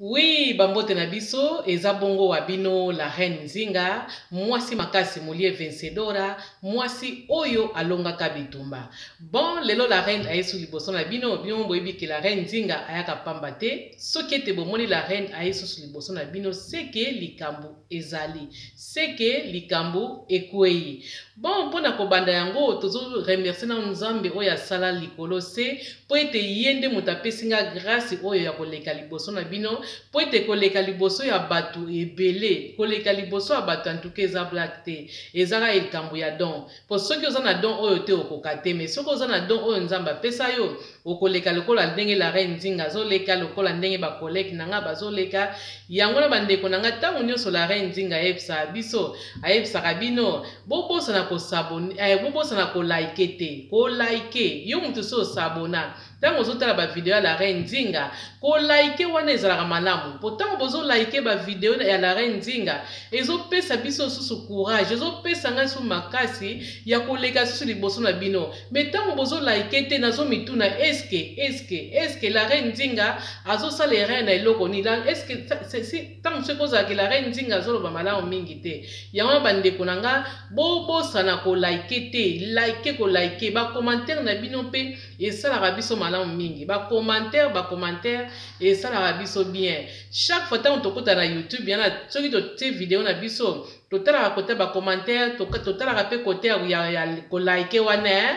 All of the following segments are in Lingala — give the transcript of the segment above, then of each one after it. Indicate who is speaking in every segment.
Speaker 1: Oui, bambote na biso eza bongo wa bino la reine Nzinga, mwasi makasi molie vencedora, mwasi oyo alongaka bitumba. Bon, lelo la reine ayesu liboso na bino, bino boyebi ke la reine Nzinga ayaka pamba te. Soki ete bomoni la reine ayesusu liboso na bino, seke likambo ezali, seke likambo ekweyi. Bon, mpo na kobanda yango, tozo remercier na Nzambe oyo asala likolo se mpo ete ye nde moto apesi nga grâce oyo ya koleka liboso na bino, mpo ete koleka liboso ya bato ebele, koleka liboso ya bato antuka eza blague te, ezaka likambo ya don. Mpo soki oza na don oyo te okoka te, mais soki oza na don oyo Nzambe apesa yo, okoleka lokola ndenge la reine Nzinga azoleka, lokola ndenge ba collègue na nga bazoleka. Yango na bandeko na nga, ntango nyonso la reine Nzinga ayebisaka biso, ayebisaka bino, bobosana kosabone, bobosana kolike te, kolike yo moto so osabona ntango ozotala bavideo ya la reine Nzinga, kolike wana ezalaka malamu, mpo ntango bozolike bavideo ya la reine Nzinga ezopesa biso susu courage, ezopesa ngai susu makasi ya koleka susu liboso na bino. Me ntango bozolike te, nazomituna eske eske eske la reine Nzinga azosala erreur na eloko nini? Eske ntango mosusu ekozalaka la reine Nzinga azoloba malamu mingi te? Yango wana bandeko na nga, bobosana kolike te, like, kolike bacommentaire na bino mpe esalaka biso malamu mingi. Bacommentaire, bacommentaire esalaka biso bien. Chaque fois ntango tokota na YouTube yana, soki totie video na biso, totalaka kote bacommentaire, totalaka mpe kote ya kolike wana.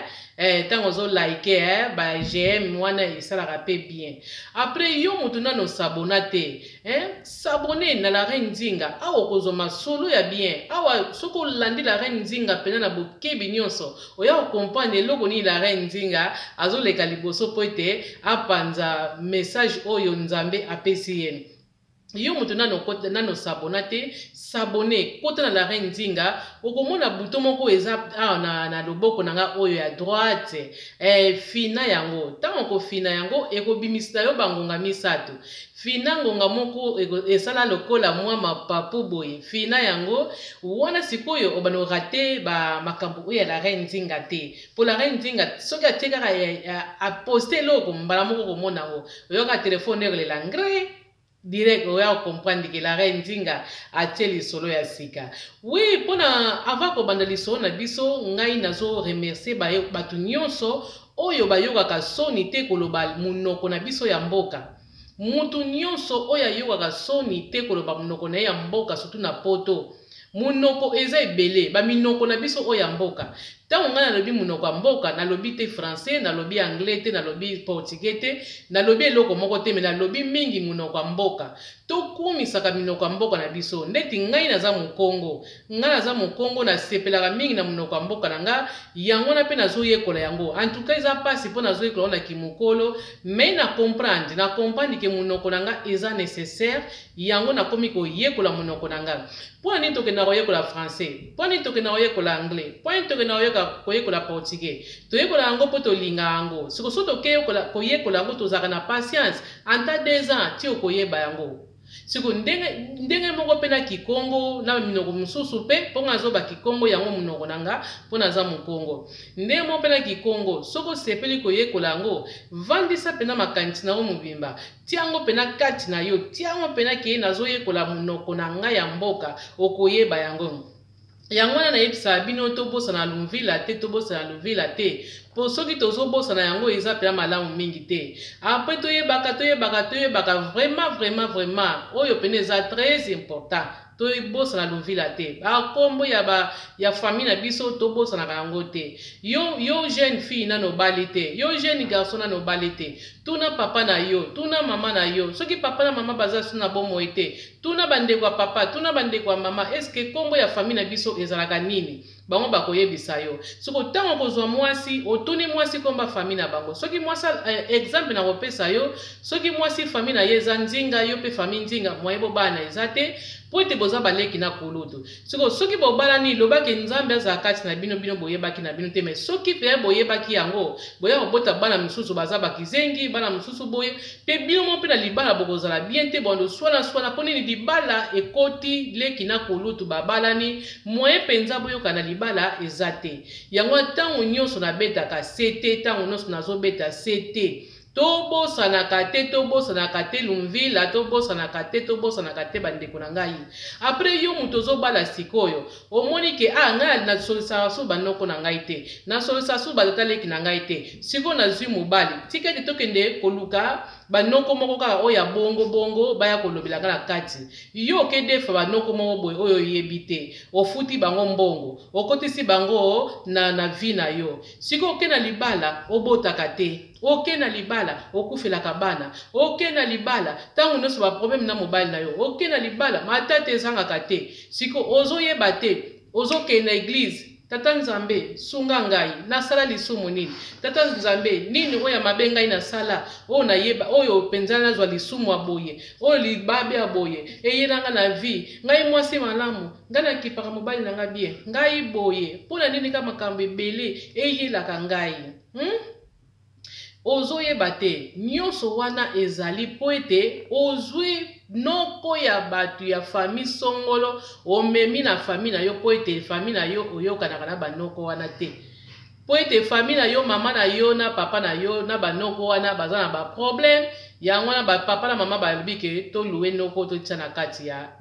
Speaker 1: Ntango ozolike ba j'aime wana esalaka mpe bien. Après, yo motu nano osabona te, s'abonner na la reine Nzinga. Awa okozwa masolo ya bien. Awa soki olandi la reine Nzinga mpena na bokebi nyonso, oya kocomprendre eloko nini la reine Nzinga azoleka liboso mpo ete apanza message oyo Nzambe apesi ye. Yo moto nano sabona te, s'abonner, kota na la reine Nzinga, okomona bouton moko eza awa na loboko na nga oyo ya droite. Fina yango. Ntango okofina yango, ekobimisela yo bangonga misato. Fina ngonga moko esala lokola mwa mapapu boye, fina yango wana. Sikoyo obanda orater bamakambo oyo ya la reine Nzinga te, mpo la reine Nzinga soki atie kaka, aposte eloko, mbala moko komona yango, oyoka telefone ekolela ngre direct, oya comprendre ke la reine Nzinga atie lisolo ya sika. Oui, mpona avant kobanda lisolo na biso, ngai nazo remercier bato nyonso oyo bayokaka soni te koloba monoko na biso ya mboka. Mutu nyonso oyo ayokaka soni te koloba monoko na ye ya mboka, surtout na Poto, monoko eza ebele, baminoko na biso oyo ya mboka. Ntango ngai nalobi monoko ya mboka, nalobi te français, nalobi anglais te, nalobi portugais te, nalobi eloko moko te, me nalobi mingi monoko ya mboka. Tokumisaka minoko ya mboka na biso. Ndeti ngai naza Mokongo, ngai naza Mokongo, nasepelaka mingi na monoko ya mboka na nga. Yango wana mpe nazoyekola yango. En tout cas eza mpasi mpo nazoyekola yango na kimokolo, mais na comprendre ke monoko na nga eza nécessaire. Yango nakomi koyekola monoko na nga. Mpo na nini tokendaka koyekola français? Mpo nini tokendaka koyekola anglais? Mpo nini tokendaka koyekola portugais? Toyekola yango mpo tolinga yango. Siko so toke koyekola yango, tozalaka na patience ata 2 ans ti okoyeba yango. Siko ndenge moko mpe na Kikongo, na minoko mosusu mpe, mpo nga azoba Kikongo, yango monoko na nga mpo naza Mokongo. Ndenge moko mpe na Kikongo, soki osepeli koyekola yango, vandisa mpena makanisi na yo mobimba, tia yango mpena kati na yo, tia yango mpena ke nazoyekola monoko na ngai ya mboka, okoyeba yango. Yango wana nayebisaka bino, tobosana Lumvila te, tobosana Lumvila te, mpo soki tozobosana yango, eza mpena malamu mingi te. Après toyebaka, toyebaka, toyebaka vraiment, vraiment, vraiment, oyo pene eza très important. Tobosana Lumvila te. Bakombo ya famille na biso, tobosanaka yango te. Yo jeune fille nano obali te, yo jeune garçon nano obali te, tuna papa na yo, tuna mama na yo. Soki papa na mama baza su na bomoi te, tuna bandeko ya papa, tuna bandeko ya mama: est-ce kombo ya famille na biso ezalaka nini? Bango bakoyebisa yo. Soki ntango kozwa mwasi, otuni mwasi komba famille na bango. Soki mwasi, exemple na kopesa yo, soki mwasi famille na ye eza Nzinga, yo mpe famille Nzinga, moye bobana eza te, mpo ete boza baleki na kulutu. Siko soki bobalani, lobaki Nzambe azala kati na bino. Bino boyebaki na bino te, mais soki mpe boyebaki yango, boya kobota bana mosusu baza bakizengi, bana mosusu boye mpe bino mo mpe na libala bokozala bien te, bondo swana-swana. Mpo nini? Libala ekoti leki na kulutu, babalani, moye mpenza boyoka na libala eza te. Yango ntango nyonso nabetaka se te, ntango nyonso nazobeta se te. Tobosanaka te, tobosanaka te Lumvila, tobosanaka te, tobosanaka te bandeko na ngai. Après yo moto ozobala sikoyo, omoni ke ah ngai nasolisaka su banoko na ngai te, nasolisaka su batata leki na ngai te. Sikoyo nazwi mobali, tika ete tokende koluka banoko moko kaka oyo ya bongo bongo baya kolobela ngai na kati. Yo oke defa banoko moko boye oyo oyebi te, ofuti bango mbongo, okotisi bango na vie na yo. Sikoyo oke na libala, obotaka te. Oke na libala, okufelaka bana. Oke na libala, tango nionso ba problème na mobali na yo. Oke na libala, matata ezangaka te. Siko ozoyeba te, ozokende na eglise, Tata Nzambe, sunga ngai, nasala lisumu nini? Tata Nzambe, nini oyo ya mabe ngai nasala, oyo nayeba, oyo penza nazwa lisumu ya boye, oyo libabe ya boye, eyela ngai na vie. Ngai mwasi malamu, ngai nakipaka mobali na ngai bien, ngai boye, pona nini kaka makambo ebele eyelaka ngai? Ozoyeba te, nionso wana ezali po ete ozui noko ya batu ya famille songolo omemi na famille na yo po ete famille na yo oyokanaka na ba noko wana te. Po ete famille na yo mama na yo na papa na yo na ba noko wana baza na ba problème, yango wana ba papa na mama balobi ke to louer noko totia na kati ya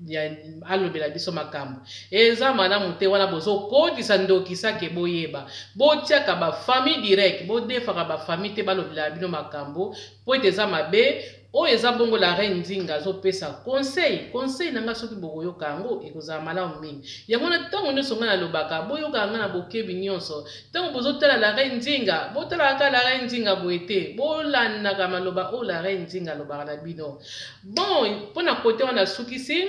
Speaker 1: ya alobela biso makambo eza malamu te wana bozokotisa ndoki sake boyeba botiaka ba famille direct bodefaka ba famille te balobela bino makambo po ete eza mabe oyo eza bongo la reine Nzinga azopesa conseil conseil na nga soki bokoyoka yango ekozala malamu mingi yango na ntango nyonso ngai nalobaka boyokaka ngai na bokebi nyonso ntango bozotala la reine Nzinga botalaka kaka la reine Nzinga boye te bolandaka maloba oyo la reine Nzinga alobaka na bino. Bon, mpo na kote wana nasukisi.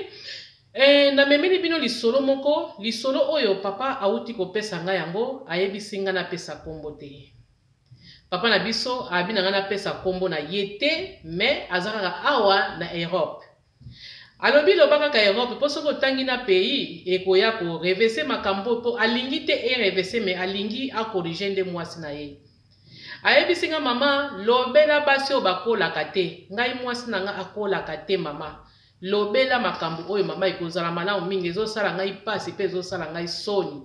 Speaker 1: Eh, namemeli bino lisolo moko, lisolo oyo papa awuti kopesa ngai yango, ayebisi ngai napesa kombo te. Papa na biso abi na ngai napesa kombo na ye te, mais aza kaka awa na Europe. Alobi loba kaka Europe po soki otangi na pays ekoya ko reverser makambo po alingi te e reverser mais alingi a corriger nde mwasi na ye. Ayebisi nga mama lobela basi oyo bakolaka te ngai mwasi na nga akolaka te mama lobela makambo oyo mama ekozala malamu mingi ezosala ngai pasi pe ezosala ngai soni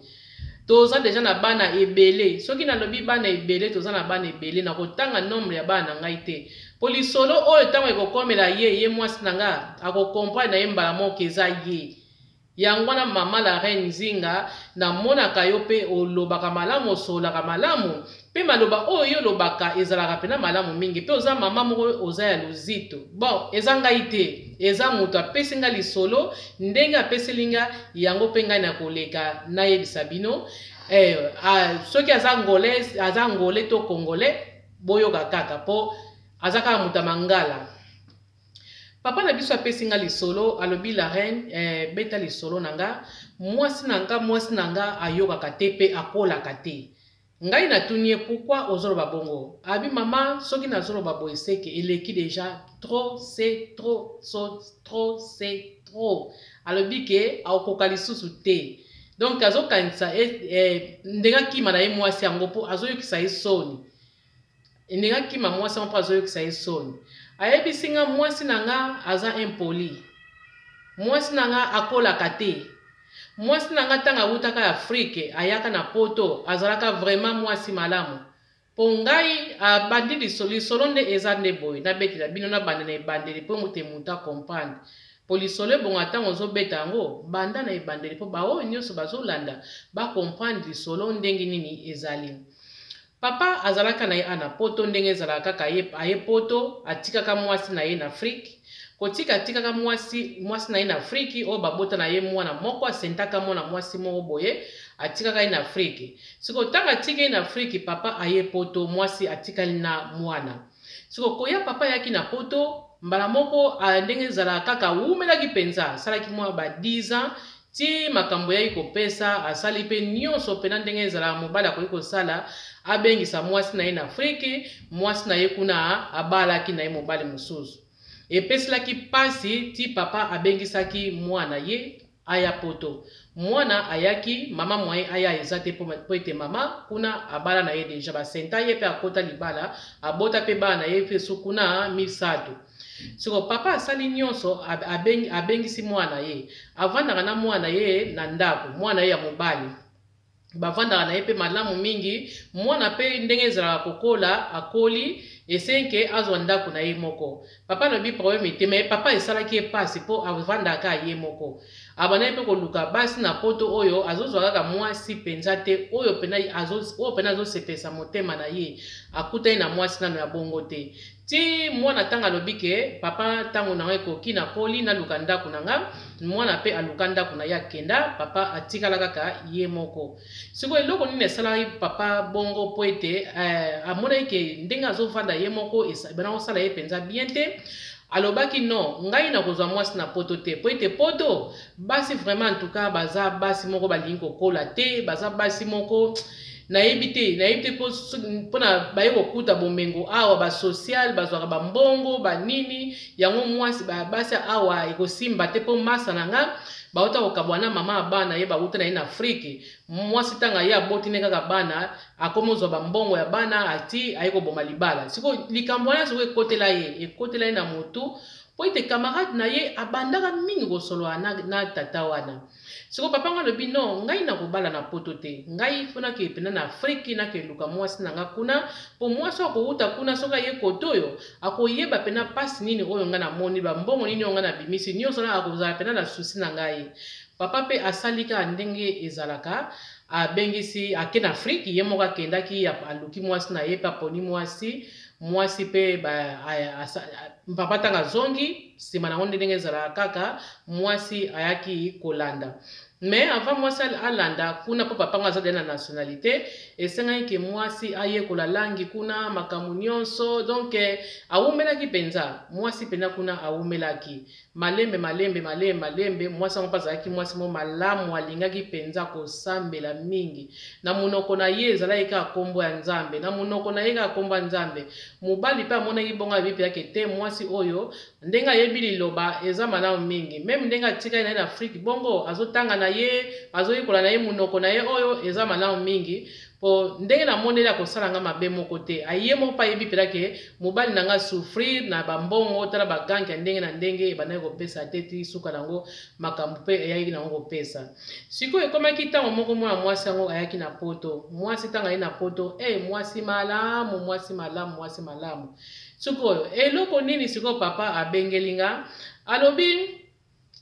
Speaker 1: toza deja na bana ebele soki nalobi bana ebele toza na bana ebele nakotanga nombre ya bana na ngai te po lisolo oyo ntango ekokomela ye ye mwasi na nga akokomprendre na ye mbala moko eza ye. Yango wana mama la reine Nzinga na monaka yo pe olobaka malamu osololaka malamu pe maloba oyo yo olobaka ezalaka pena malamu mingi pe oza mama moko oza ya lozito bon eza ngai te eza mutu apesi ngai lisolo ndenge apeseli nga yango pe ngai na koleka nayebisa bino eh, a, soki aza angolais aza angolais to congolais boyoka kaka po aza kaka moto ya mangala. Papa na biso apesi nga lisolo alobi la reine eh, beta lisolo na nga mwasi na nga mwasi na nga ayokaka te pe akolaka te ngai natuni ye pourquoi ozoloba bongo abi mama soki nazoloba boye seke eleki deja trop c'est trop so, trop c'est trop alobi ke akokoka lisusu te donc azokanisa eh, eh, ndenge akima na ye mwasi yango mpo azoyokisa ye soni Ndenge akima mwasi yango mpo azoyokisa ye soni. Ayebisi nga mwasi na nga aza impoli. Mwasi na nga akolaka te. Mwasi na nga ntango awutaka Afrique ayaka na poto azalaka vraiment mwasi malamu. Po ngai abandi lisolo, lisolo nde eza nde boye nabetela bino nabanda na ebandeli po te mutu a comprendre. Po lisolo ebonga ntango ozobeta yango banda na ebandeli po baoyo nionso bazolanda ba comprendre lisolo ndenge nini ezali. Papa azalaka na ye a na poto ndenge ezalaka kaka ye aye poto atikaka muasi na ye na Afrique kotika atikaka muasi muasi na ye na Afrique oyo babota na ye muana moko asentaka muana muasi moko boye atikaka ye na Afrique sikoyo tango atiki ye na Afrique papa aye poto muasi atikali na muana sikoyo koya papa ayaki na poto mbala moko ndenge ezalaka kaka awumelaki penza asalaki mua ba 10 ans Tii makambo eyaki kopesa, asali pe nionso pena ndenge ezalaka mobali akoki kosala, abengisa muasi na ye na Afrique, muasi na ye kuna abalaki na ye mobali mosusu. Epeselaki pasi ti papa abengisaki muana ye aya poto. Muana ayaki, mama moyen aya eza te po ete mama kuna abala na ye dejà, ba senta ye pe akota libala, abota pe bana na ye pe su kuna misatu. Sikoyo papa asali nionso abengisi mwana ye avandaka na mwana ye na ndako mwana ye ya mobali bavandaka na ye pe malamu mingi mwana pe ndenge ezalaka kokola akoli Esengi ke azwa ndako na ye moko. Papa alobi problème te, mais papa esalaki ye pasi po avandaka ye moko. Abandaki pe koluka basi na poto oyo azozwa kaka mwasi penza te oyo pena azo oyo pena azosepelisa motema na ye. Akutani na mwasi nano ya bongo te. Ti mwana tango alobi ke papa tango na nga ekoki nakoli naluka ndaku na nga, mwana pe aluka ndaku na ye akenda, papa atikala kaka ye moko. Sikoyo eloko nini esalaki papa bongo po ete eh, amonaki ke ndenge azovanda ye moko ebanda kosala ye penza bien te. Alobaki non, ngai nakozwa mwasi na poto te po ete poto basi vraiment en tout cas baza basi moko balingi kokola te, baza basi moko nayebi te, nayebi te mpona baye kokuta bomengo awa ba social bazwaka ba mbongo ba nini yango mwasi basi awa ekosimba te mpo masa na nga bauta kokabwana na mama ya bana ye bauta na ye na Afrique mwasi ntango aye aboti ne kaka bana akomi ozwa bambongo ya bana ati aye koboma libala. Sikoyo likambo wana sikoyo ekotela ye, ekotela ye na motu mpo ete camarade na ye abandaka mingi kosolola na, na tata wana. Sikoyo papa nga alobi non, ngai nakobala na poto te, ngai fo nakee mpenza na Afrique nakeluka mwasi na nga kuna, mpo mwasi oyo akowuta kuna soki aye kote oyo akoyeba mpenza mpasi nini oyo ngai namoni, bambongo nini oyo ngai nabimisi, nyonso wana akozala mpenza na souci na ngai. Papa mpe asali kaka ndenge ezalaka, abengisi ake na Afrique, ye moko akendaki aluki mwasi na ye mpe aponi mwasi, mwasi mpe papa ntango azongi nsima nango nde ndenge ezalaka kaka mwasi ayaki kolanda. Mais avant mwasi alanda kuna mpo papa ngo aza deja na nationalité, esengaki ke mwasi ayekola langi kuna makambo nyonso, donc awumelaki mpenza mwasi mpenza kuna awumelaki Malembe malembe, malembe malembe, mwasi yango mpe azalaki mwasi moko malamu, alingaki mpenza kosambela mingi. Na monoko na ye ezalaki kaka nkombo ya Nzambe, na monoko na ye kaka nkombo ya Nzambe. Mobali mpe amonaki bongo, ayebi mpenza ke te, mwasi oyo, ndenge ayebi liloba, eza malamu mingi. Meme ndenge atikali na ye na Afrique bongo, azotanga na ye, azoyekola na ye monoko na ye oyo, eza malamu mingi. Po ndenge na moneli akosala nga mabe moko te. Aye moko pe ayebi pela ke mobali na nga souffrir na ba mbongo tala ba gank ya ndenge na ndenge ebandaki kopesa te ti suka nango makambo pe eyaki nango kopesa. Sikoyo ekomaki tango moko mwana mwasi yango ayaki na poto. Mwasi tango aye na poto eh mwasi malamu mwasi malamu mwasi malamu. Sikoyo eloko nini sikoyo papa abengeli nga alobi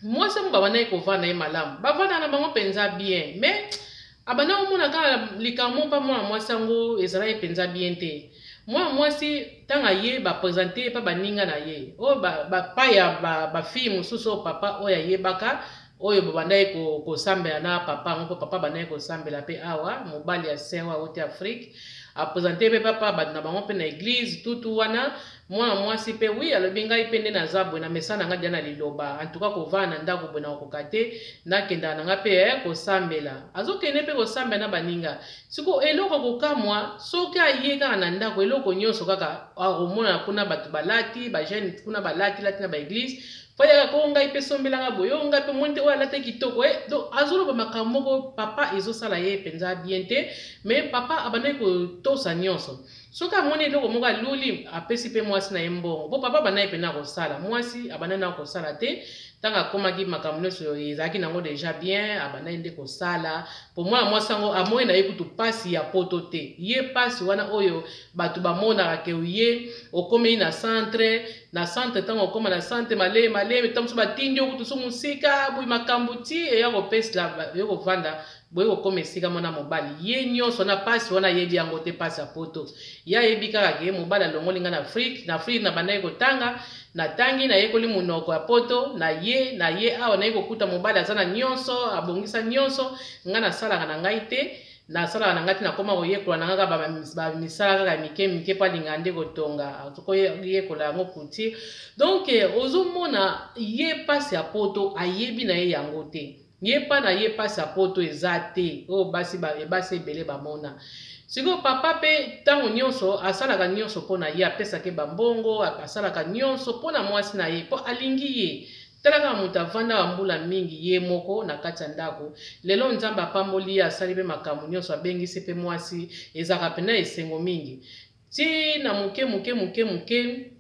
Speaker 1: mwasi yango babandaki kovanda ye malamu, bavandaka na bango mpenza bien, mais abanda komona kaka likambo mpa mwana mwasi yango ezalaki mpenza bien te. Mwana mwasi ntango aye bapresente ye mpa baninga na ye oyo bapa ya bafille mosusu oyo papa oyo ayebaka oyo babandaki kosambela na papa yango mpo papa abandaki kosambela mpe awa mobali ya sœur oyo awuti Afrique apresente mpe papa bato na bango mpe na eglise tutu wana. Mwana mwasi pe oui alobi ngai pe nde naza boye na mesana na ngai deja na liloba en tout cas kovanda na ndaku boye nakokoka te nakendaka na ngai pe eh kosambela azokende pe kosambela na baninga sikoyo eloko ya kokamwa soki aye kaka na ndaku eloko nionso kaka akomonana kuna batu balati ba jeune kuna balati lati na ba eglise fo yaka ko ngai pe sombela ngai boye oyo ngai pe omoni te oyo alati kitoko eh donc azoloba makambo moko papa ezosala ye penza bien te mais papa abandaki kotosa nionso. Soki amoni eloko moko aluli, apesi pe mwasi na ye mbongo. Po papa abandaki pena kosala, mwasi abandaki nanu kosala te. Tango akomaki makambo nionso ezalaki nango dejà bien, abandaki nde kosala. Po mwana mwasi yango amoni na ye kutu pasi ya poto te. Ye pasi wana oyo batu bamonaka ke oye, okomeli na centre, na centre tango okoma na centre malemi malemi, tango mosusu batindi yo kutu su mosika, boye makambo ti eya kopesela, oye kovanda Boye kokoma esika mwana mobali ye nionso na pasi wana ayebi yango te pasi ya poto ye ayebi kaka ke mobali alongoli nga na Afrique na Afrique na bandaki kotanga na tangi na yekoli munoko ya poto na ye na ye awa naye kokuta mobali aza na nionso abongisa nionso nga nasalaka na ngai te nasalaka na ngai te nakoma koyekola na ngai kaka ba misala kaka ya mike mike po alingaka nde kotonga koyekola yango couture donc ozomona ye pasi ya poto ayebi na ye yango te. Ye pa na ye pasi ya poto eza te oyo basi ba basi ebele ba mona. Sikoyo papa pe tango nionso asalaka nionso po na ye apesaka ye ba mbongo asalaka nionso po na mwasi na ye po alingi ye. Tala kaka moto avanda ba mbula mingi ye moko na kati ya ndako lelo Nzambe apamboli ye asali pe makambo nionso abengisi pe mwasi ezalaka pena esengo mingi. Ti na moke moke moke moke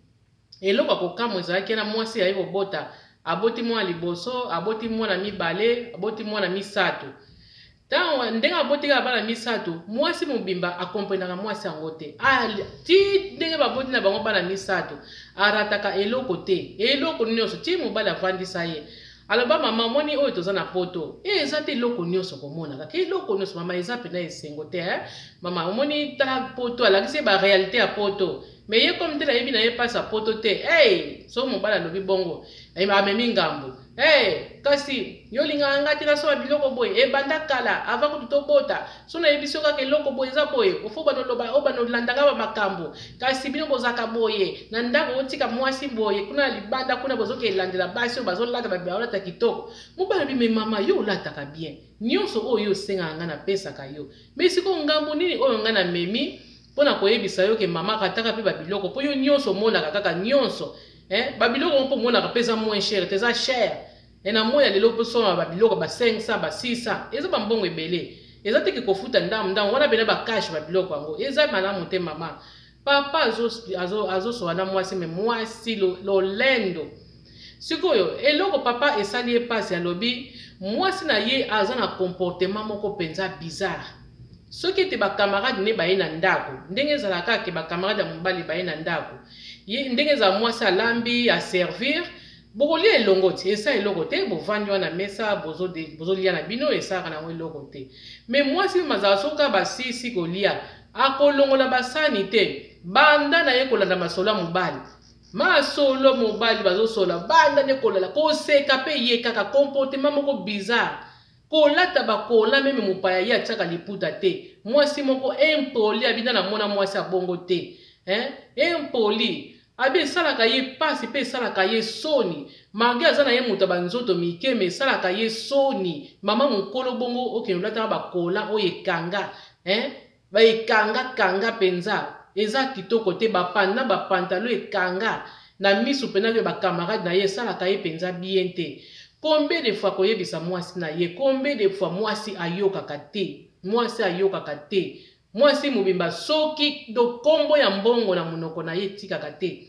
Speaker 1: Eloko ya kokamwa ezalaki na mwasi aye kobota, aboti mwana liboso, aboti mwana mibale, aboti mwana misato. Ntango ndenge aboti kaka bana misato, mwasi mobimba akomprenaka mwasi yango te. Ti ndenge baboti na bango bana misato, arataka eloko te, eloko nyonso ti mobali avandisa ye. Aloba mama, omoni oyo toza na poto, e eza te eloko nyonso komona kaka eloko nyonso mama, eza mpenza esengo te eh? Mama omoni tala poto, alakisi ye ba réalité ya poto, mais ye comme te nayebi na ye mpasi ya poto te. Hey, so mobali alobi bongo, amemi ngambo. Hey, kasi yo olingaka ngai te nasomba biloko boye, ebanda kala avant kutu tobota. So nayebisi yo kaka eloko boye eza boye, ofo banoloba oyo banolanda ngai bamakambo. Kasi bino bozalaka boye na ndako, otika mwasi boye kuna na libanda kuna, bozoki elandela basi oyo bazolata, balata kitoko. Mobali alobi, me mama, yo olataka bien, nyonso oyo yo osengaka ngai napesaka yo, me sikoyo ngambo nini oyo ngai namemi mpo na koyebisa yo ke mama rataka mpe babiloko, mpo yo nyonso omonaka kaka nyonso. Babiloko mpo omonaka mpe eza moins cher te, eza cher. Na moi ya lelo mpo soma babiloko ba 500, ba 600, eza bambongo ebele. Eza te ke kofuta ndambu ndambu wana pena bacash babiloko yango eza malamu te. Mama, papa azosola na mwasi, me mwasi lolendo. Sikoyo eloko papa esali ye mpasi, alobi mwasi na ye aza na comportement moko mpenza bizarre. Soki ete bacamarade ne baye na ndako, ndenge ezalaka ke bacamarade ya mobali baye na ndako ye, ndenge ezala mwasi alambi, aservir, bokolia elongo ti esa eloko te, bovandi wana mesa, bozolia na bino, esalaka nango eloko te. Me mwasi meme azala soki kaka basisi kolia, akolongola basani te, banda na ye kolanda masolo ya mobali, masolo mobali bazosola, banda nde kolala koseka mpe ye kaka comportement moko bizarre, kolata bakola meme mopaya ye atiaka liputa te. Mwasi moko impoli, abina namona mwasi abongo te, hein? Impoli, abi esalaka ye mpasi mpe esalaka ye soni, malgré aza na ye moto ya banzoto mike, me esalaka ye soni. Mama mokolo bongo okende olataka bakola oyo ekanga, hein? Baekanga kanga mpenza, eza kitoko te, bapanda bapantalo ekanga na misu mpenza mpe bacamarade na ye, esalaka ye mpenza bien te. Combien de fois koyebisa mwasi na ye, combien de fois mwasi ayokaka te, mwasi ayokaka te. Mwasi mobimba soki do kombo ya mbongo na monoko na ye etikaka te,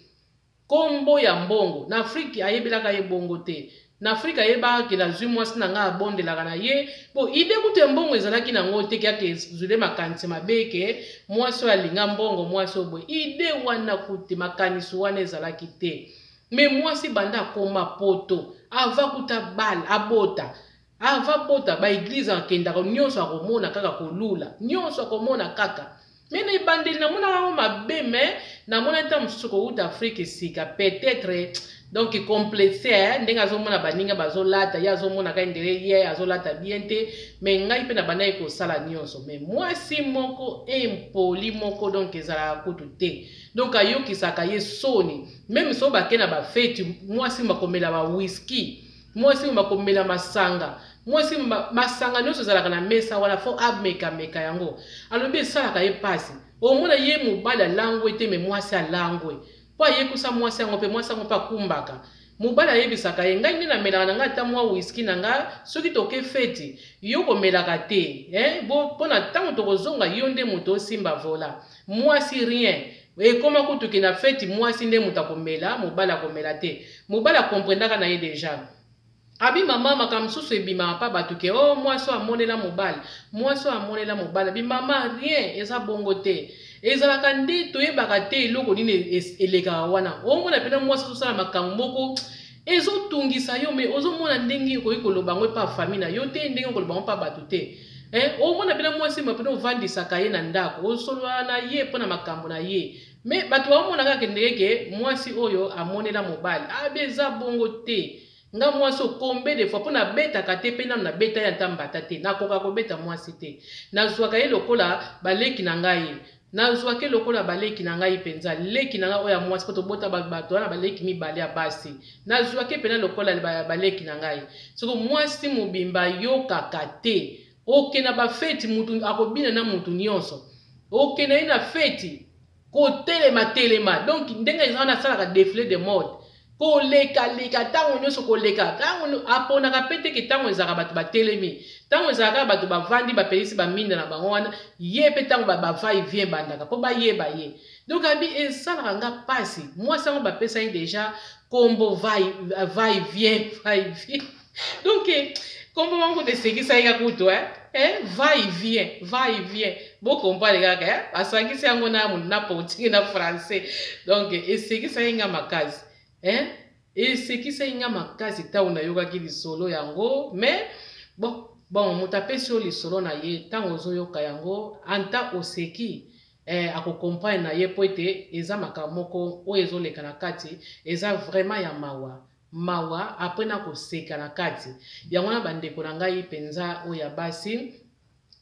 Speaker 1: kombo ya mbongo. Na Afrike ayebelaka ye bongo te. Na Afrike ayebaka ke nazwi mwasi na ngai abondelaka na ye bo ide kutu ya mbongo ezalaki nango te, ke ake zwile makanisi mabe ke mwasi oyo alinga mbongo, mwasi oyo boye, ide wana kutu makanisi wana ezalaki te. Me mwasi banda akoma poto, ava kuta bal abota, ava bota, baeglize akendaka nyonso, akomona kaka kolula nyonso, akomona kaka. Me na ebandeli namonaka yango mabe, me namona ntango mosusu kowuta Afrike esika peut-être donc complexe, ndenge azomona baninga bazolata, ye azomona kaka ndenge ye azolata bien te. Me ngai mpe na bandaki kosala nyonso, me mwasi moko impoli moko, donc ezalaka kutu te, donc ayokisaka ye soni. Meme so bake na bafeti, mwasi bakomela ba whisky, mwasi bakomela masanga, mwasi masanga nyonso ezalaka na mesa wana, fo amekameka yango. Alobi esalaka ye mpasi, omona ye mobali alangwe te, me mwasi alangwe, mpo ayekusa mwasi yango mpe mwasi yango mpe akumbaka mobali. Ayebisaka ye, ngai nde namelaka na ngai ata mwa whisky na ngai soki toke feti, yo komelaka te, eh? Mpo na ntango tokozonga, yo nde moto osimba vola, mwasi rien. Ekoma kutu na feti, mwasi nde moto akomela, mobali akomela te. Mobali akomprendaka na ye deja. Abi mama, makambo mosusu ebimaka mpa bato ke o oh, mwasi oyo amonela mobali, mwasi oyo amonela mobali. Abi mama, rien eza bongo te, ezalaka nde toyebaka te eloko nini elekaka wana. Omona mpena mwasi azosala makambo moko ezotungisa yo, me ozomona ndenge okoki koloba yango epa famille na yo te, ndenge okoloba yango mpa bato te. Omona mpena mwasi ma mpena ovandisaka ye na ndako, osolola na ye mpo na makambo na ye, me bato baomona kaka ndenge ke mwasi oyo amonela mobali. Abi eza bongo te. Nga mwasi oyo, combien de fois mpo nabetaka te, mpe nano nabeta ye ata mbata te, nakoka kobeta mwasi te. Nazwaka ye lokola baleki na ngai, nazwaki lokola baleki na ngai mpenza, leki na ngai oyo ya mwasi, mpo tobota bato wana baleki mibale ya basi, nazwaki mpena lokola baleki na ngai. Soko mwasi mobimba ayokaka te, oke na bafeti, mutu akobina na mutu nyonso, oke na ye na feti, kotelema telema, donc ndenge eza wana, asalaka défilé de mode, kolekaleka ntango nyonso, koleka ntango aponaka mpe teke ntango ezalaka bato batelemi, ntango ezalaka bato bavandi, bapelisi baminda na bango wana, ye mpe ntango bava-et-vient bandaka mpo bayeba ye. Donc abi esalaka nga mpasi. Mwasi yango bapesa ye deja kombo va-et-vient, va-et-vient, donc kombo bango kutu esekisa ye kutu, eh? Eh, va et vient, va et vient. Bocomprendre kaka, eh? Asangisi yango na portugais na français. Donc esekisaki nga makasi, eh? Esekisaki nga makasi ntango nayokaki lisolo yango. Mais bon, moto apesi yo lisolo na ye, ntango ozoyoka yango, anta oseki, akocomprendre na ye, mpo ete eza makambo moko oyo ezoleka na kati, eza vraiment ya mawa mawa, après na koseka na kati yango. Wana bandeko na ngai mpenza oyo ya basi,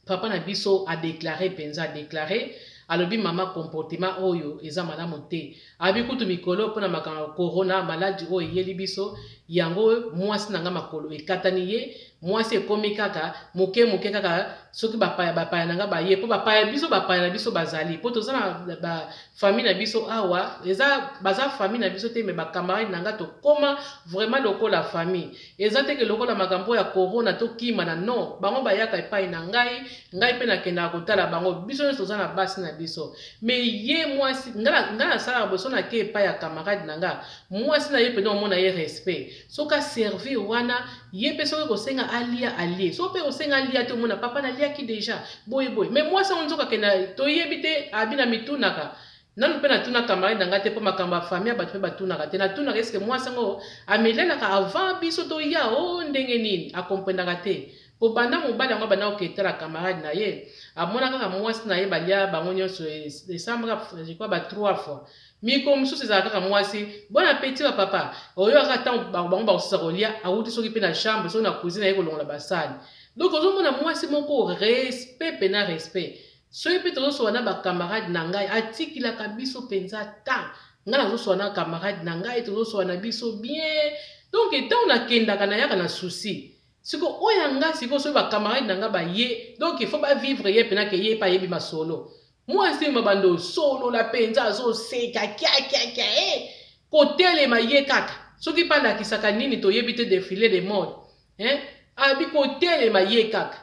Speaker 1: papa na biso adéclarer mpenza, adéclarer, alobi: "Mama, comportement oyo eza malamu te." Abi kutu mikolo mpona makambo ya corona, maladie oyo eyeli biso yango, mwasi na nga makolo ekatani ye. Mwasi ekomi kaka moke moke kaka soki bapaya na nga baye, mpo bapaya biso, bapaya na biso bazali, mpo toza na bafamille na biso awa, eza baza famille na biso te, mais bacamarade na nga, tokóma vraiment lokola famille. Eza te ke lokola makambo ya corona tokima na non, bango bayaka epai na ngai, ngai mpe nakendaka kotala bango. Biso nyonso toza na basi na biso. Mais ye mwasi, ngai nasalaka boso, nake epai ya camarade na nga, mwasi na ye mpenza, omona ye respect. Soki aservir wana, ye mpe soki kosenga alia, alie. Soki mpe kosenga alia te, omona: "Papa, naliaki déjà boye boye." Mais mwasi yango nzoka akenda, toyebi te. Abi na mitunaka nanu mpe natuna camarade na ngai te, mpo makambo ya famille ya bato mpe batunaka te. Natunaka: eske mwasi yango amelelaka avant biso toya o ndenge nini? Akomprendaka te, po banda mobali yango abanda koketala camarade na ye, amona kaka mwasi na ye balia bango nyonso, esamaka, je crois, ba trois fois. Mikolo mosusu ezalaka kaka mwasi: "Bon appétit ba papa." Oyo kaka ntango bango bakosisa kolia, awuti soki mpe na chambre, soki na cuisine, aye kolongola basani. Donc ozomona mwasi moko respect mpe respect. Soki mpe tozosola na bacamarade na ngai, atikilaka biso mpenza ta. Ngai nazosola na camarade na ngai, tozosola na biso bien. Donc ntango nakendaka, nayaka na souci. Siko oyo ya nga sikoyo, soki bacamarade na nga baye, donc il faut bavivre ye mpena ke ye mpe ayebi masolo. Mwasi mabando osolola mpenza, azoseka kiakiakia, e kotelema ye kaka soki mpe alakisaka nini, toyebi te, défilé de mode, hein? Abi kotelema ye kaka,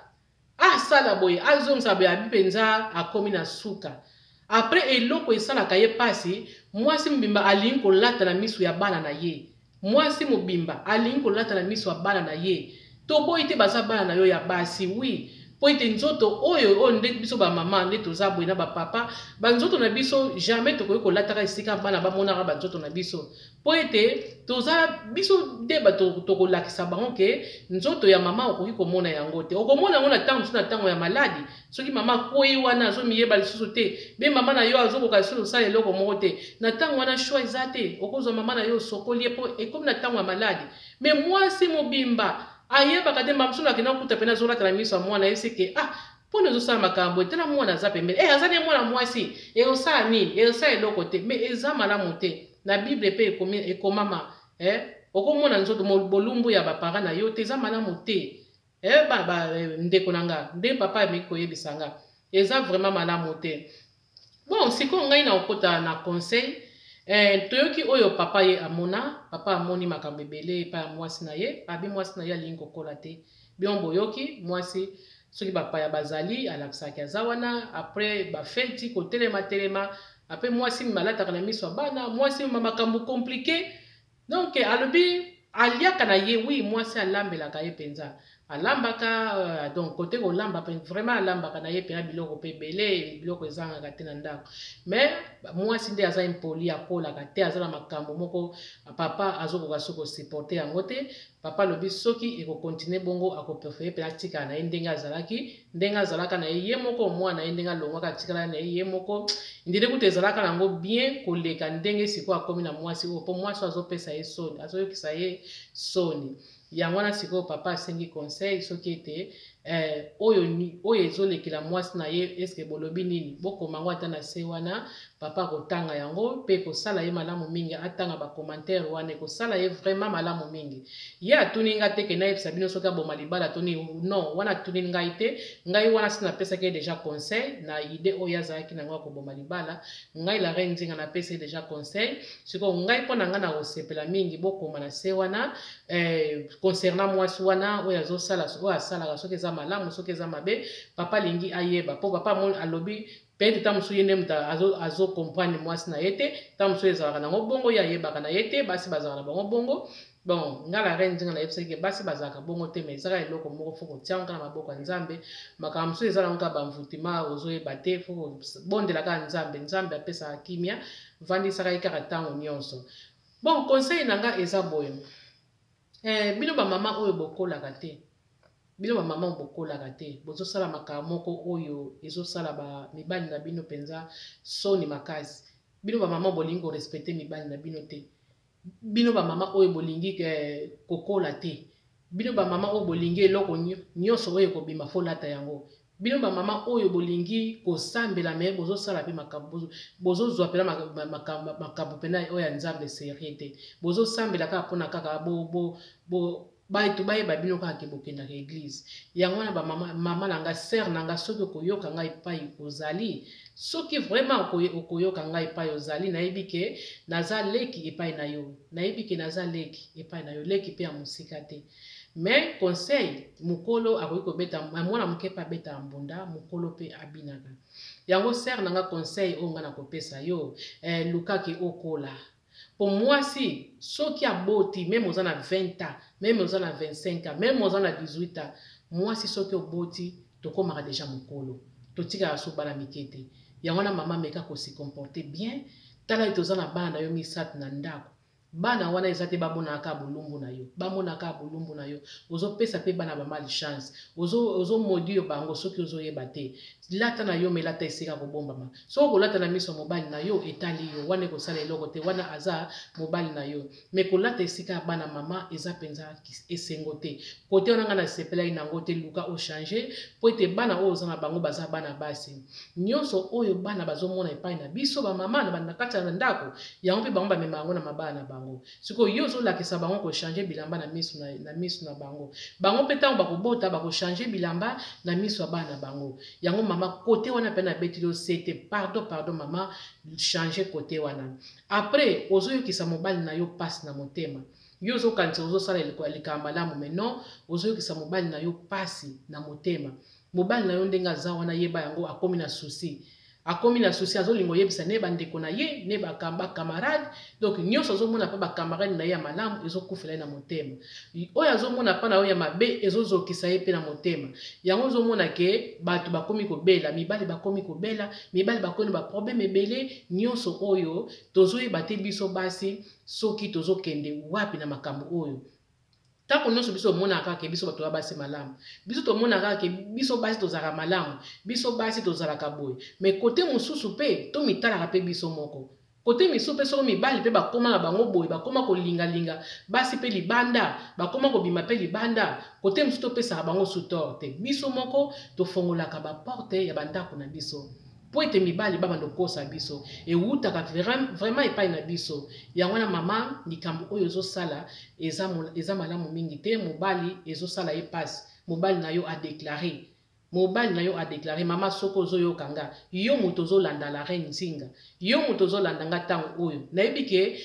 Speaker 1: asala boye, azongisa boye. Abi mpenza akomi na suka. Après, eloko esalaka ye mpasi, mwasi mobimba alingi kolata na miso ya bana na ye. Mwasi mobimba alingi kolata na miso ya bana na ye. Toboyi te, baza bana na yo ya basi, oui, mpo ete nzoto oyo nde biso bamama nde toza boye na bapapa, banzoto na biso jamais tokoki kolataka esika bana bamonaka banzoto na biso, mpo ete toza biso nde bato tokolakisa bango ke nzoto ya mama okoki komona yango te. Okomona yango na ntango mosusu, na ntango ya maladie, soki mama akwei wana, azomiyeba lisusu te, be mama na yo azokoka lisusu kosala eloko moko te. Na ntango wana, choix eza te, okozwa mama na yo, osokoli ye, mpo ekomi na ntango ya maladie. Mais mwasi mobimba ayebaka te. Mbala mosusu akenda kokuta pene azolata na miso ya mwana ye, seke: "Ah, mpona ezosala makambo etala, mwana aza pembeni, aza ne mwana mwasi, ekosala nini? Ekosala eloko te." Mais eza malamu te. Na Bible mpe ekomama, okomona nzoto bolumbu ya baparent na yo te, eza malamu te. Ndeko na nga, nde papa ameki koyebisa nga, eza vraiment malamu te. Bon, sikoyo ngai na kokota na conseil. Toyoki oyo papa ye amona. Papa amoni makambo ebele epai ya mwasi na ye. Abi mwasi na ye alingi kokola te. Bino boyoki, mwasi soki bapaya bazali, alakisaki aza wana. Après bafeti, kotelema telema. Après mwasi alataka na miso ya bana, mwasi makambo compliqué. Donc alobi aliaka na ye, oui, mwasi alambelaka ye mpenza, alambaka. Donc kote kolamba vraiment alambaka na ye mpenza biloko mpe ebele, biloko ezangaka te na ndako. Mais mwasi nde aza impoli, akolaka te, aza na makambo moko, papa azokoka soki kosupporter yango te. Papa alobi soki ekocontinuer bongo, akopréférer mpenza atikala na ye ndenge azalaki, ndenge azalaka na ye ye moko, mwana ye ndenge alongwaka, atikala na ye ye moko ndenge kuta ezalaka nango bien koleka ndenge sikoyo akomi na mwasi oyo, mpo mwasi oyo azopesa ye soni, azoyokisa ye soni. Yango wana sikoyo papa asengi conseil soki ete oyo ezolekela mwasi na ye, eske bolobi nini? Bokoma yango ata na se wana, papa akotanga yango mpe ekosala ye malamu mingi. Atanga bacommentaire wana, ekosala ye vraiment malamu mingi. Ye atuni nga te ke nayebisa bino soki aboma libala to nini. Non, wana atuni ngai te. Ngai wana si napesaki ye déjà conseil na idée oyo azalaki nango ya koboma libala. Ngai la reine Nzinga napesi ye déjà conseil. Sikoyo ngai, mpo na ngai, na kosepela mingi bokoma na se wana concernant mwasi wana oyo azosala, oyo asalaka, soki eza malamu, soki eza mabe. Papa alingi ayeba, mpo papa alobi peut-être ntango mosusu ye nde moto azocomprendre mwasi na ye te. Ntango mosusu ezalaka nango bongo, ye ayebaka na ye te, basi bazalaka na bango bongo. Bon, nga la reine Nzinga nayebisaki ke basi bazalaka bongo te, mais ezaka eloko moko fo kotia yango kaka na maboko ya Nzambe. Makambo mosusu eza nango kaka bamvutima, ozoyeba te, fo kobondela kaka Nzambe. Nzambe apesaka kimia, vandisaka ye kaka ntango nyonso. Bon, conseil na nga eza boye. Bino bamama oyo bokolaka te, bino bamama oyo bokolaka te, bozosala makambo moko oyo ezosala ba mibali na bino mpenza soni makasi. Bino bamama bolingi korespecte mibali na bino te. Bino bamama oyo bolingi kokola te. Bino bamama oyo bolingi eloko nyonso oyo ekobima fo lata yango. Bino bamama oyo bolingi kosambela me bozosala mpe makambo, bozozwa mpena makambo mpena oyo ya Nzambe serie te. Bozosambela kaka mpona kaka bato bayeba bino kaka ke bokendaka eglise. Yango wana bamama, mama na nga, sœur na nga, soki okoyoka ngai epai ozali, soki vraiment okoyoka ngai epai ozali, nayebi ke naza leki epai na yo, nayebi ke naza leki epai na yo, leki mpe ya mosika te. Mais conseil, mokolo akoki kobeta mwana moke mpe abeta mbunda, mokolo mpe abinaka. Yango sœur na nga, conseil oyo nga nakopesa yo, lukaki okola. Po mwasi soki aboti, meme oza na 20 ans, meme oza na 25 ans, meme oza na 18 ans, mwasi soki oboti, tokomaka deja mokolo, totikaka so bana mike te. Yango wana mama, meka kosi comporter bien. Tala ete oza na bana na yo misato na ndako. Bana wana eza te bamonaka kaka bolumbu na yo, bamonaka kaka bolumbu na yo. Ozopesa mpe bana ba mal chance, ozomaudire bango soki ozoyeba te. Lata na yo, melata esika kobombama. Soki okolata na miso ya mobali na yo, etali yo, wana ekosala eloko te, wana aza mobali na yo. Me kolata esika ya bana, mama, eza mpenza esengo te. Kote wana ngai nasepelaki nango te. Luka ochange, po ete bana oyo oza na bango baza bana basi. Nyonso oyo bana bazomona epai na biso bamama na kati ya ndako, yango mpe bango bamema yango na mabala na bango. Sikoyo yo ozolakisa bango kochange bilamba na miso na miso na bango, bango mpe ntango bakobota bakochange bilamba na miso ya bana na bango. Yango mama, kote wana mpe nabeteli yo sete, pardon, pardon mama, change kote wana. Après ozoyokisa mobali na yo mpasi na motema. Yo ozokanisa ozosala likambo malamu, mais non, ozoyokisa mobali na yo mpasi na motema. Mobali na yo ndenge aza wana, yeba yango, akomi na souci, akomi na souci, azolinga oyebisa ne bandeko na ye, ne bacamarade. Donc nyonso azomona mpa bacamarade na ye ya malamu ezokufela ye na motema, oyo azomona mpa na oyo ya mabe ezozokisa ye mpe na motema. Yango ozomona ke bato bakomi kobela, mibali bakomi kobela, mibali bakomi na baproblème ebele. Nyonso oyo tozoyeba te, biso basi, soki tozokende wapi na makambo oyo. Ntango nyonso biso tomonaka kaka ke biso bato ya basi malamu, biso tomonaka kaka ke biso basi tozalaka malamu, biso basi tozalaka boye. Mais kote mosusu mpe tomitalaka mpe biso moko. Kote misusu mpe, soko mibali mpe bakóma na bango boye, bakóma kolingalinga basi mpe libanda, bakóma kobima mpe libanda, kote mosusu topesaka bango tort te. Biso moko tofongolaka baporte ya bandako na biso mpo ete mibali babanda kokosa biso. Ewutaka vraiment epai na biso. Yango wana mama, likambo oyo ezosala eza malamu mingi te. Mobali ezosala ye mpasi. Mobali na yo adeklare, mobali na yo adeklare. Mama, soki ozoyoka nga, yo moto ozolanda la reine Nzinga, yo moto ozolanda nga ntango oyo, nayebi ke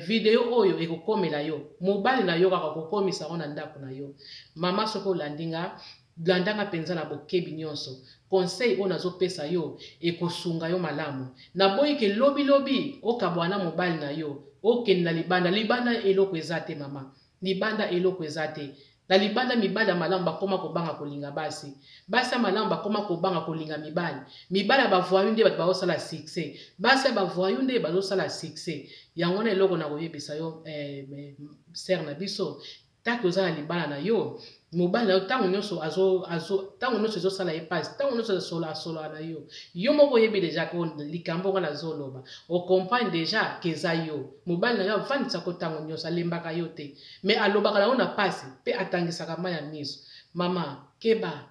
Speaker 1: video oyo ekokomela yo. Mobali na yo kaka kokomisa yango na ndako na yo. Mama, soki olandi nga, landanga mpenza na bokebi nyonso. Conseil oyo nazopesa yo ekosunga yo malamu. Naboyi ke lobilobi okabwana na mobali na yo, okende na libanda. Libanda eloko eza te, mama, libanda eloko eza te. Na libanda, mibali ya malamu bakóma kobanga kolinga basi, basi ya malamu bakóma kobanga kolinga mibali. Mibali ya bavoyou nde bato bazosala succès, basi ya bavoyou nde bazosala succès. Yango wana eloko na koyebisa yo, sœur na biso, taki oza na libala na yo, mobali na yo ntango nyonso, ntango nyonso ezosala ye mpasi, ntango nyonso asolola na yo, yo moko oyebi deja likambo ngo nazoloba, ocomprendre deja ke eza yo. Mobali na yo avandisako ntango nyonso, alembaka yo te, mais alobaka na yo na mpasi mpe atangisaka mai ya miso. Mama, keba,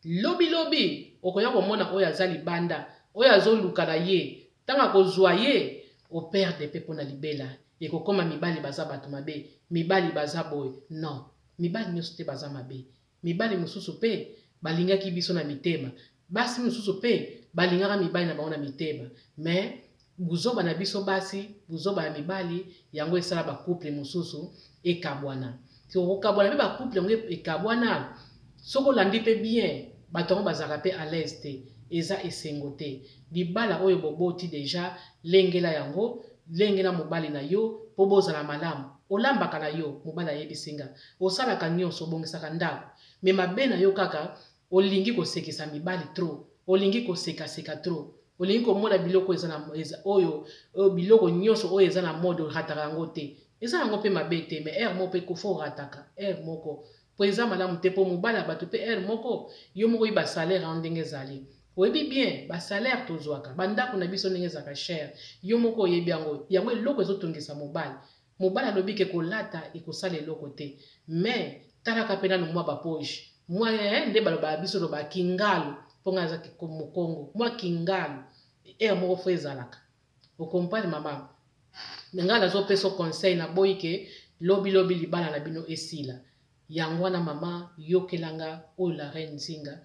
Speaker 1: lobilobi okoya komona oyo aza libanda, oyo azoluka na ye. Ntango akozwa ye, operdre mpe mpo na libela. Ekokóma mibali baza bato mabe, mibali baza boye. Non, mibali nyonso te baza mabe. Mibali mosusu mpe balingaki biso na mitema, basi mosusu mpe balingaka mibali na bango na mitema. Mais buzoba na biso basi, buzoba ya mibali, yango esala bacouple mosusu ekabwana. Kokabwana mpe bacouple yango ekabwana. Soki olandi mpe bien, bato yango bazalaka mpe à l'aise te, eza esengo te. Libala oyo boboti deja, lengela yango, lengela mobali na yo mpo bozala malamu. Olambaka na yo, mobali ayebisi nga. Osalaka nionso, obongisaka ndako. Mais mabe na yo kaka, olingi kosekisa mibali trop. Olingi koseka seka trop. Olingi komona biloko eza na oyo, oyo biloko nionso oyo eza na mode orataka yango te. Eza yango pe mabe te, mais heure moko pe faut orataka, heure moko. Po eza malamu te po mobali ya bato pe heure moko yo moko oyebi ba salaire yango ndenge ezali. Oyebi bien ba salaire tozwaka, ba ndako na biso ndenge ezalaka cher, yo moko oyebi yango. Yango eloko ezotungisa mobali. Mobali alobi ke kolata ekosala eloko te mais talaka pe nanu mwa ba poche mwa eh, nde balobaka biso loba kingalu po ngai naza mokongo mwa kingalu heure moko fo ezalaka okomprendre mama ngai nazopesa conseil naboyi ke lobi lobi libala na bino esila yango wana mama yokela nga oyo la reine nzinga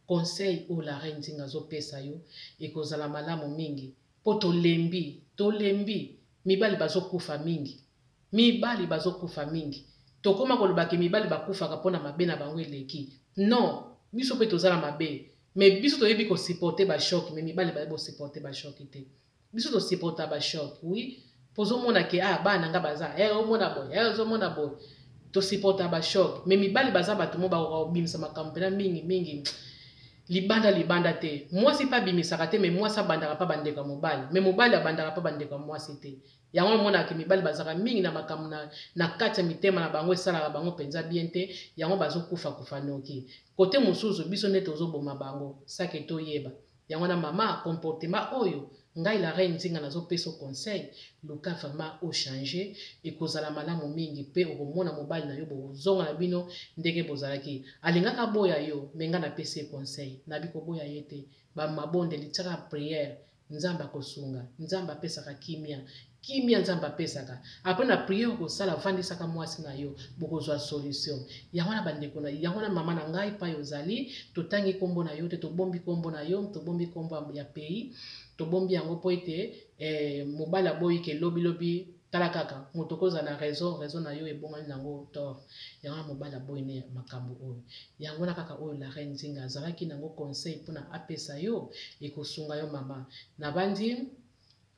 Speaker 1: conseil oyo la reine nzinga azopesa yo ekozala malamu mingi Po tolembi, tolembi, mibali bazo kufa mingi, mibali bazo kufa mingi, tokoma koloba ke mibali bakufaka pona mabe na bango eleki, non, biso pe toza na mabe, mais biso toyebi ko supporter ba choc, mais mibali bayebi ko supporter ba choc te, biso to supporta ba choc, oui, po ozo mona ke ah bana na nga baza, eh omona boye, eh ozo mona boye, to supporta ba choc, mais mibali baza batu moko bakoka kobimisa makambo pena mingi mingi, libanda libanda te mwasi pe abimisaka te mais mwasi abandaka pa bandeko ya mobali mais mobali abandaka pa bandeko ya mwasi te yango omonaka ke mibali bazalaka mingi na makambo na, na kati ya mitema na bango esalaka bango mpenza bien te yango bazokufa kufa noki kote mosusu biso nde tozoboma bango sake toyeba yango wana mama comportement oyo Ngai la reine nzinga nazo peso conseil luka vraiment o changer ekozala malamu mingi pe okomona mobali na yo bokozonga na bino ndenge bozalaki alingaka aboya yo mais ngai napesi ye conseil nabi koboya ye te ba mabondeli tiaka prière nzambe akosunga nzambe apesaka kimia kimia nzambe apesaka apres na priere okosala vandisaka mwasi na yo bokozwa solution yango wana bandeko na yango wana mama na ngai pai ozali totangi nkombo na yo te tobombi nkombo na yo tobombi nkombo ya pays tobombi yango mpo ete eh, mobali aboyi ke lobilobi tala kaka moto okozala na raison raison na yo ebongani nango tort yango wana mobali aboyi ne makambo oyo yango wana kaka oyo la reine nzinga azalaki nango conseil mpona apesa yo ekosunga yo mama nabandi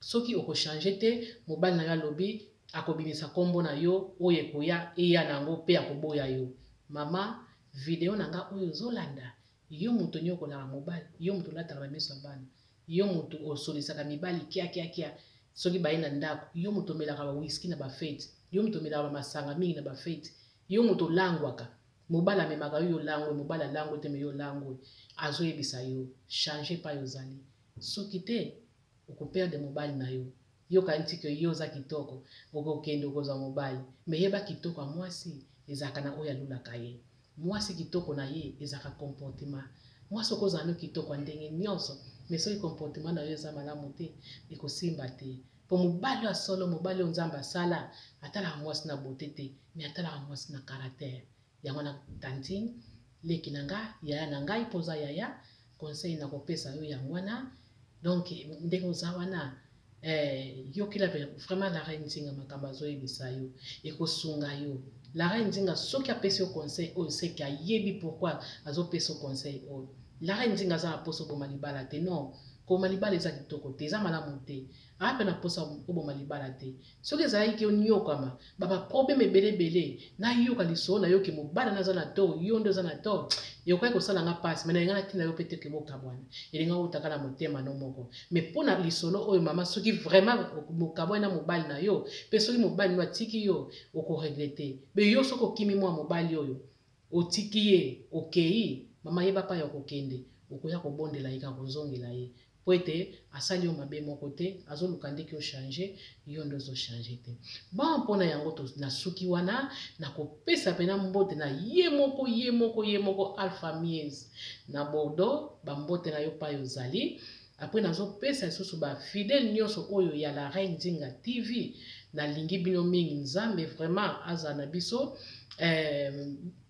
Speaker 1: Soki oko changer te, mobali na yo alobi akobimisa kombo na yo oyo ekoya eya na yango pe akoboya yo. Mama, video na nga oyo ozolanda, yo mutu oniokolaka mobali, yo mutu olataka na miso ya bana, yo mutu osolisaka mibali kiakiakia soki baye na ndaku, yo mutu omelaka ba whisky na ba fete, yo mutu omelaka ba masanga mingi na ba fete, yo mutu olangwaka, mobali amemaka yo yo olangwe, mobali alangwe te mais yo olangwe, azoyebisa yo changer epai ozali, soki te oko perdre mobali na yo yo okanisi que yo oza kitoko okokende okozwa mobali mais yeba kitoko ya mwasi ezalaka na oyo alulaka ye mwasi kitoko na ye ezalaka comportement mwasi okozala no kitoko ya ndenge nyonso mais soki comportement na yo eza malamu te ekosimba te po mobali oyo ya solo mobali oyo nzambe asala atalaka mwasi na beauté te mais atalaka mwasi na caractère yango na tantine leki na nga yaya na ngai mpo oza yaya conseil nakopesa yo yango wana donc ndenge oza wana eh, yokela vraiment la reine nzinga makambo azoyebisa yo ekosunga yo la reine nzinga soki apesi yo conseil oyo seke ayebi pourquoi azopesa yo conseil oyo la reine nzinga aza na mposa oboma libala te non koboma libala eza kitoko te eza malamu te aa mpe na mposa oboma libala te Soki ezalaki ke oniokama ba ba problème ebele ebele nayoka lisolo nayo ke mobali naza na tort yo nde oza na tort ekokaki kosala nga pasi mais nalinga natinda yo pe te ke bokabwana elinga outaka na motema no moko mais mpo na lisolo oyo mama soki vraiment bokabwani na mobali na yo pe soki mobali no atiki yo okoregrete be yo soki okimi mwa mobali oyo otiki ye okei mama yeba pa ya kokende okoya kobondela ye kaka kozongela ye Po ete asali yo mabe moko te, azoluka nde ke o changer, yo nde ozo changer te. Bon, pona yango to nasuki wana, nakopesa pena mbote na ye moko, ye moko, ye moko Alpha Mies na Bordeaux, ba mbote na yo pai ozali. Après nazopesa lisusu ba fidèles nyonso oyo ya la Reine Nzinga TV, nalingi bino mingi, Nzambe vraiment azala na biso. Eh,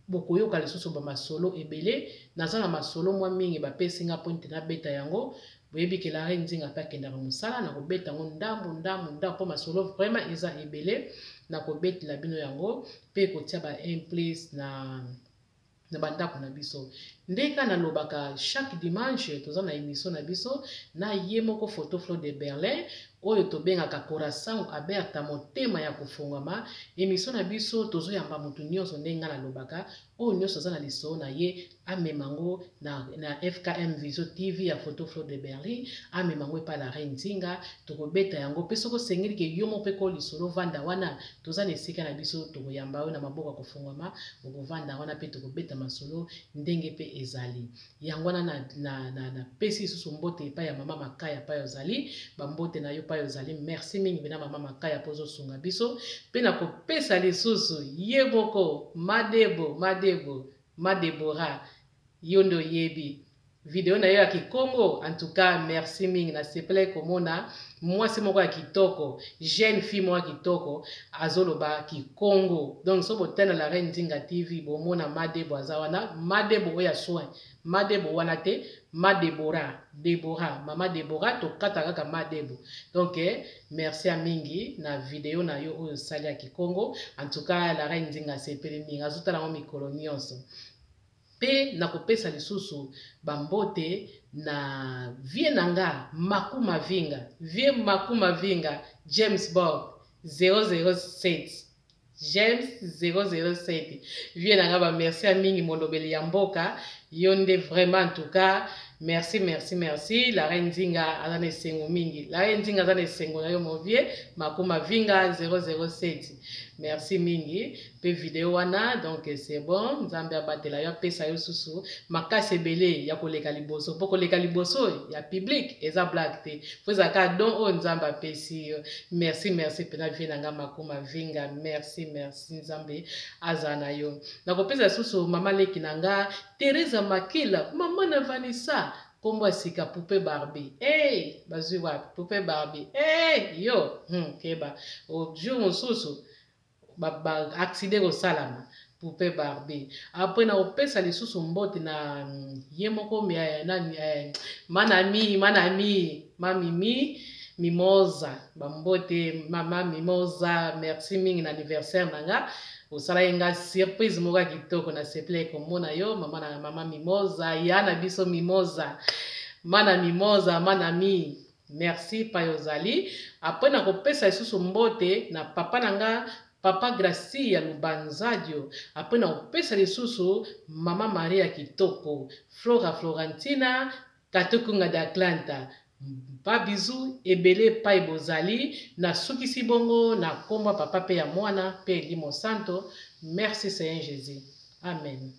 Speaker 1: bokoyoka lisusu ba masolo ebele naza na masolo mwa mingi bapesi nga mpo nte nabeta yango boyebi ke la reine nzinga mpe akendaka mosala nakobeta yango ndambu ndambu ndambu mpo masolo vraiment eza ebele nakobetela bino yango mpe kotia ba implice na na bandako na biso nde ka nalobaka chaque dimanche toza na émission na biso na ye moko photo flo de berlin. Oyo tobengaka Coração Aberta, motema ya kofongwama. Emission na biso tozoyamba motu nyonso ndenge ngai nalobaka, oyo nyonso aza na lisolo na ye amema yango na FKM Vision TV ya Photo Flo de Berlin, amema yango epai la Reine Nzinga, tokobeta yango. Mpe soki osengeli ke yo moko mpe ko lisolo vanda wana, toza na esika na biso, tokoyamba yo na maboko ya kofongwama, okovanda wana mpe tokobeta masolo ndenge mpe ezali. Yango wana napesi lisusu mbote epai ya mama Makaya epai ozali, bambote na yo epai ozali. Merci mingi mpena mama Makaya mpo ozosunga biso. Mpe nakopesa lisusu ye moko Madebo, Madebo, Madebora, yo nde oyebi video na yo ya Kikongo. En tout cas merci mingi, nasepelaki komona mwasi moko ya kitoko, jeune fille moko ya kitoko azoloba Kikongo. Donc so botala la Reine Nzinga TV, bomona Madebo aza wana, Madebo oyo ya soin, Madebo wana te, Madebora, Debora, mama Debora, tokata kaka Madebo. Donc merci ya mingi na video na yo oyo osali ya Kikongo. En tout cas la Reine Nzinga asepeli mingi, azotala yango mikolo nyonso. Mpe nakopesa lisusu bambote na vie na nga Maku Mavinga, vie Maku Mavinga, James Bob 007, James 007, vie na nga ba merci ya mingi, molobeli ya mboka, yo nde vraiment. En tout cas merci, merci, merci. La Reine Nzinga aza na esengo mingi, la Reine Nzinga aza na esengo na yo, mon vieux Maku Mavinga 007, merci mingi. Mpe video wana, donc c'est bon. Nzambe abatela yo, apesa yo susu makasi ebele ya koleka liboso, mpo koleka liboso ya public eza blague te, fo ezalaka don oyo Nzambe apesi yo. Merci, merci mpena vie na nga Makuma Vinga, merci, merci, Nzambe azala na yo. Nakopesa lisusu mama leki na nga Teresa Makila, mama na Vanessa, nkombo ya sika Poupe Barbie. Hey, bazwi wapi Poupe Barbie? Hey, yo keba jour mosusu ba accident kosalama. Poupe Barbie. Après nakopesa lisusu mbote na ye moko nani, manami, manami, mamimi Mimoza, bambote mama Mimoza, merci mingi na anniversaire na nga osalaki nga surprise moko ya kitoko, nasepelaki komona yo mama na mama Mimoza ya na biso Mimoza, mana Mimoza, manami, merci pai ozali. Après nakopesa lisusu mbote na papa na nga papa Gracia Lubanzadio. Après nakopesa lisusu mama Maria kitoko, Flora Florentina Katukunga d'Atlanta, ba bizu ebele epai bozali. Nasukisi bongo na nkombo ya Papa mpe ya Mwana mpe Elimo Santo. Merci Seigneur Jésus, amen.